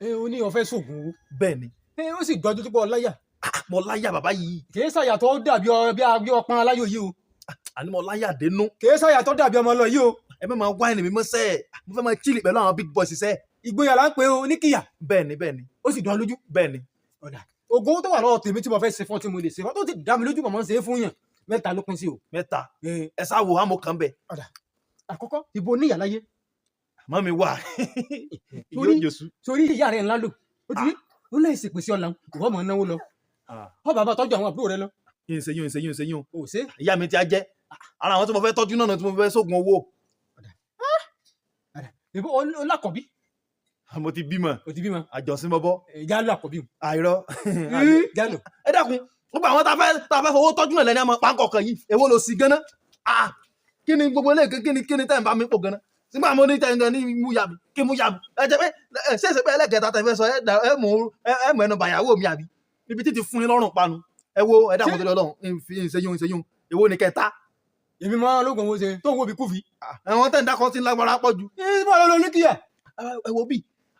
Ẹ o ní o fẹ́ sògùn owó. Bẹ́ẹ̀ ni. Ẹ ó sì gbọ́dọ̀ tó pọ̀ láyà. Mo láyà bàbá yìí. Kì í ṣàyà tó dàbí bí ọpọ́n aláyò yìí o. Àní mo láyà dénú. Kì í ṣàyà tó dàbí ọmọ lọ yìí o. Ẹ má máa wáìnì mi mọ́sẹ̀, mo fẹ́ máa chílì pẹ̀lú àwọn big boys sẹ́. Ìgboyà là ń pè o ní kíyà. Bẹ́ẹ̀ ni, bẹ́ẹ̀ ni. Ó sì dán lójú. Bẹ́ẹ̀ ni. Ọ̀dà ògùn owó tó wà lọ́wọ́ tèmi tí mo fẹ́ ṣe fún ọ tí mo lè ṣe fún ọ tó ti dá mi lójú mọ̀mọ́ ṣe é fún yàn, mẹ́ta ló pín sí o. Mẹ́ta? Ẹ sá wo àmọ́ kan bẹ̀. Ọ̀dà àkọ́kọ́, ìbò níyà láyé? Mọ́ mi wà. Torí torí ìyá rẹ̀ ńlá lò ó ti rí ó lè ṣèpèsè ọ̀la ìwọ mọ̀ náwó lọ ọ bàbá tọ́jú àwọn àbúrò rẹ lọ. Ìṣèyún, ìṣèyún, ìṣèyún. Ò ṣe. Ìyá mi ti á jẹ́ ara àwọn tí mo fẹ́ tọ́jú náà tí mo fẹ́ sógun owó. Ìbò olákọ̀bí? Mo ti bímọ. O ti bímọ. Àjọsìn bọ́bọ́. Jálò àkọ́bí. Àìrọ́. Jálò. Ẹ dákun, gbogbo àwọn tá a fẹ́ fowó tọ́jú náà lẹ́ni àmọ́ páńkọ̀ kan yìí, èwo ló sì gánná? Kí ni gbogbo eléyìí? Kí ni tẹ́ ń bá mi pò gánná sígbà mo ní tẹ́ ń gan ní mú ya mi kí mú ya mi? Ẹ jẹ́ pé ẹ ṣe é ṣe pé ẹlẹ́kẹta tẹ́ fẹ́ sọ, ẹ mú ẹnu bàyàwó mi àbí ibi títí fún yín lọ́rùn panu. Ẹ wo, ẹ dákun torí Ọlọ́run, ìṣẹ́yún, èwo ni kẹta? Èmi máa lóògùn owó ṣe tó ń wo bí kúfi. Àwọn tẹ́ ń dákọ́ sí lágbára pọ̀ jù. Ẹ bọ́ lọ ní kíyà. Ẹ wo bí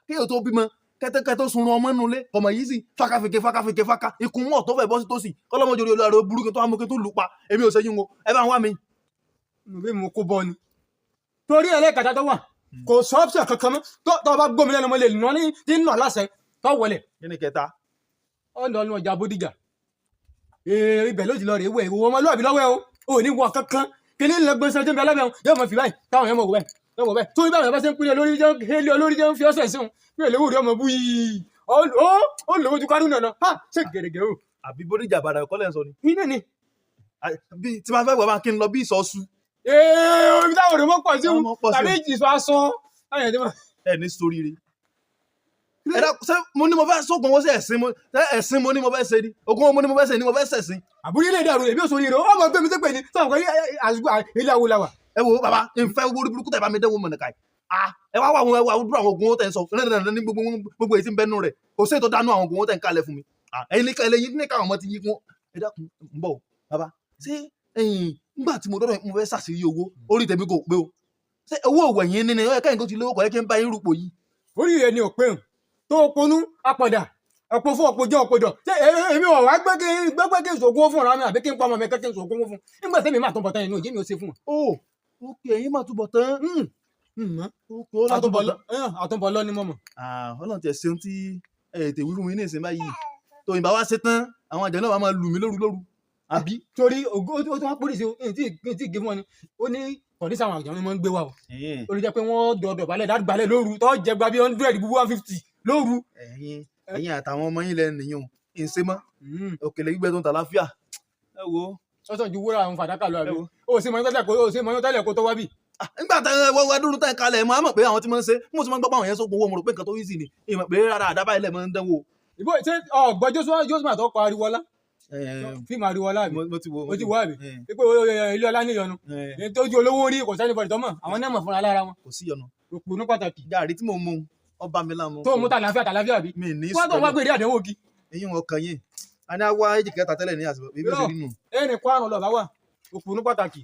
kéèyàn tó bímọ kẹ́tẹ́kẹ́tẹ́ sunrun ọmọ nulẹ̀ ọmọ yìí sì fákáfèké fákáfèké fáká ikùn mọ̀ tó fẹ́ bọ́ sí tòsí kọ́lọ́mọdé orí olóore burúkú tó wà mú kí tó lù pa. Èmi ò ṣẹ́yún o, ẹ bá ń wá mi. Mo bí mo kó bọ́ ni torí ẹlẹ́kàtà tó wà kò sọ́ọ̀pù kankan mọ́ tó bá gbómi lẹ́nu mo lè nà ní tí ń nà láṣẹ tó wọlé. Kí ni kẹta? Ọ̀nà ọ̀nà ọjà Bódìjà, ibẹ̀ ló ti lọ rèé wẹ̀ ìwọ ọmọlúwàbí lọ́wọ́ ẹ o ò ní wọ kankan kí ní lọ gbèsè tó ń bẹ alábẹ́ wọn yóò mọ̀ fi báyìí táwọn yẹn mọ̀ wò báyìí yóò wò báyìí torí báwọn yẹn bá ṣe ń pínlẹ̀ lórí jẹ́ hélí olórí jẹ́ ń fi ọ́sẹ̀ sí wọn bí èlé wùdí ọmọ bú yìí ó lówó ju kárú nànà ha ṣe gẹ̀rẹ́gẹ̀rẹ́ o. Àbí Bódìjà Ìbàdàn kọ́lẹ̀ ń sọ ni? Iná ni. Bí tí máa fẹ́ wẹ̀ máa kí n lọ bí ìsọ̀sù. Ee, omi táwọn òde mọ́ pọ̀ sí wọn tàbí ìsọ aṣọ. Ẹ ní sórí rẹ. Ẹ dá ṣé mo ní mo fẹ́ sógun owó sí ẹ̀sìn mo ẹ̀sìn mo ní mo fẹ́ ṣe ni ogún owó mo ní mo fẹ́ ṣe ni mo fẹ́ ṣẹ̀sìn. Àbúrò ilé ìdàrú èmi ò sórí rẹ ọmọ gbé mi sépè ni sọ̀rọ̀ pé àsìkò ilé awo la wà. Ẹ wo bàbá, nfẹ́ owó orí burúkú tẹ̀ bá mi dẹ́wọ́ mọ̀nàkà yìí. Ẹ wá wá àwọn ẹwà dúró àwọn ogun owó tẹ̀ ń sọ rẹ́rẹ́rẹ́ ní gbogbo gbogbo èyí tí ń bẹ́nu rẹ̀ kò sí ètò dánú àwọn ogun owó tẹ̀ ń kalẹ̀ fún mi. Ẹ̀yin ní ẹlẹ́yin ní káwọn ọmọ ti yí kún. Ẹ dákun, ń bọ̀ bàbá, ṣé ẹ̀yin nígbà tí mo dọ́dọ̀ mo fẹ́ ṣàṣírí owó orí tèmi kò pé o, ṣé owó òwò ẹ̀yìn ní ni ó yẹ kẹ́yìn tó ti lówó kọ̀ yẹ kí n bá yín rúpò yìí? Orí rẹ ni ò pé hàn tó ponú apọ̀dà ọ̀pọ̀ fún ọ̀pọ̀ jẹ́ ọ̀pọ̀ dọ̀ ṣé èmi ò wá gbé kí gbé kí n sògùn fún ọ̀rọ̀ mi àbí kí n pa ọmọ mi kí n sògùn fún nígbà tẹ́mi máa tún bọ̀ tán inú òjé mi ò ṣe fún wọn. Ó ok, ẹ̀yin máa túbọ̀ tán. Àtúnbọ̀ lọ ni mo mọ̀. Ọlọ́run tiẹ̀ ṣeun tí ẹ tètè wí fún mi ní ìsìn báyìí tó ìbá wá ṣe tán àwọn àjọ náà wà máa lù mí lóru lóru àbí. Torí ògo ó tún wá pólísì o tí tí gé fún ọ ni ó ní kọ̀dísà àwọn àjọ ni wọ́n ń gbé wa o. Ó lè jẹ́ pé wọ́n dọ̀dọ̀ balẹ̀ dàgbàlẹ̀ lóru tó jẹ gba bí 100 bí 150 lóru. Ẹ̀yin ẹ̀yin àtàwọn ọmọ yín lẹ́nu nìyẹn o ń ṣe mọ́ òkèlè gbígbẹ tó ń tà láfíà ẹ wo. Sọ́sọ́ ju wúrà àwọn fàdákà lọ àbí o ṣe mọ̀ ní tẹ́lẹ̀ kó tó wá bì. Nígbà tí wọ́n wá dúró tán kalẹ̀ mọ́ àmọ̀ pé àwọn tí wọ́n ń ṣe mo ti máa ń gbọ́ pé àwọn yẹn sógun owó mo rò pé nǹkan tó easy ni ìmọ̀ pé rárá àdábà ilẹ̀ máa ń dánwò. Ìbò ṣé ọgbọ́n Joshua tó kọ Ariwoọlá fíìmù Ariwoọlá mi mo ti wo. O ti wo àbí pé ilé ọlá níyọnu tójú olówó rí kò sẹ́ni bọ̀dì tọ́mọ̀ àwọn náà mọ̀ fúnra lára wọn. Kò sí yọnu. Òpònú pàtàkì. Gàrí tí mo mu ọba mi lámu. Tó mú tàlàfíà tàlàfíà bí. Mi ní sùn. Wọ́n tó wá gbèrè àdánwò kí. Eyín wọn kàn yín a ní awa èjì kẹta tẹ́lẹ̀ ní àsìkò bí ó ṣe rí nù. Ẹnì kó àrùn lọ bá wà òpònú pàtàkì.